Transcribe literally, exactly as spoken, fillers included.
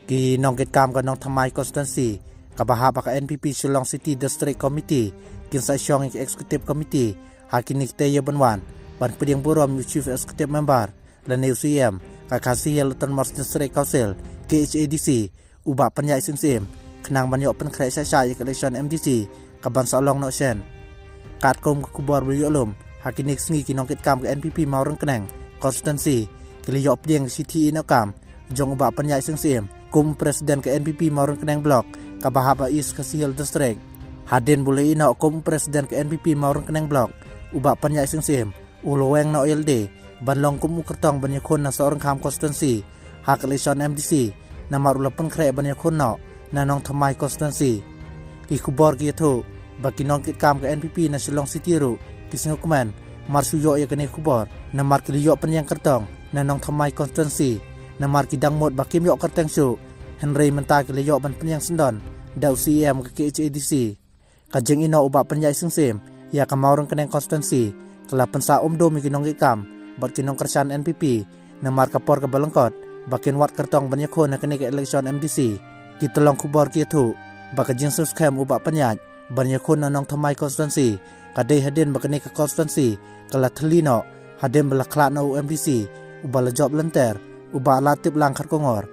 Ki nongkitkam ka Nongthymmai Constituency kaba hap ha ka N P P Shillong City District Committee kin sa shong ïa ka Executive Committee ha kine ki taïew ban wan ban pdiang burom ïa u Chief Executive Member lane u C E M ka Khasi Hills Autonomous District Council, K H A D C, u Bah Pynïaid Sing Syiem, khnang ban ïoh pynkhreh shah shah ïa ka election M D C kaban sa long noh shen. Katkum ka khubor ba la ïoh lum, ha kine ki sngi ki nongkitkam ka N P P Mawryngkneng Constituency ki la ïoh pdiang ka shithi ïehnoh kam jong u Bah Pynïaid Sing Syiem kum u President ka N P P Mawryngkneng Block kaba hap ha East Khasi Hills District. Hadien ba u la ïehnoh kum u President ka N P P Mawryngkneng Block, u Bah Pynïaid Sing Syiem u la weng noh ïalade ban long kum u kyrtong ban ïakhun na Sohryngkham Constituency ha ka election M D C, namar u la pynkhreh ban ïakhun noh na Nongthymmai Constituency. Ki khubor ki ïathuh ba ki nongkitkam ka N P P na Shillong City ruh ki sngewkmen mar shu ïoh ïa kane ka khubor, namar ki la ïoh pynïeng kyrtong na Nongthymmai Constituency, namar ki dang mut ba kim ïoh kyrteng shuh, hynrei mynta ki la ïoh ban pynïeng syndon da u C E M ka K H A D C. Ka jingïehnoh u Bah Pynïaid Sing Syiem ïa ka Mawryngkneng Constituency ka la pynsah umdum ïa ki nongkitkam bad ki nongkyrshan N P P, namar ka por kaba lyngkot ba kin wad kyrtong ban ïakhun ha kane ka election M D C. Ki tyllong khubor ki ïathuh ba ka jingsngewskhem u Bah Pynïaid ban ïakhun na Nongthymmai Constituency ka dei hadien ba kane ka constituency ka la thylli noh hadien ba la khlad noh u M D C uba la jop lynter, u Bah Ladtiplang Kharkongor,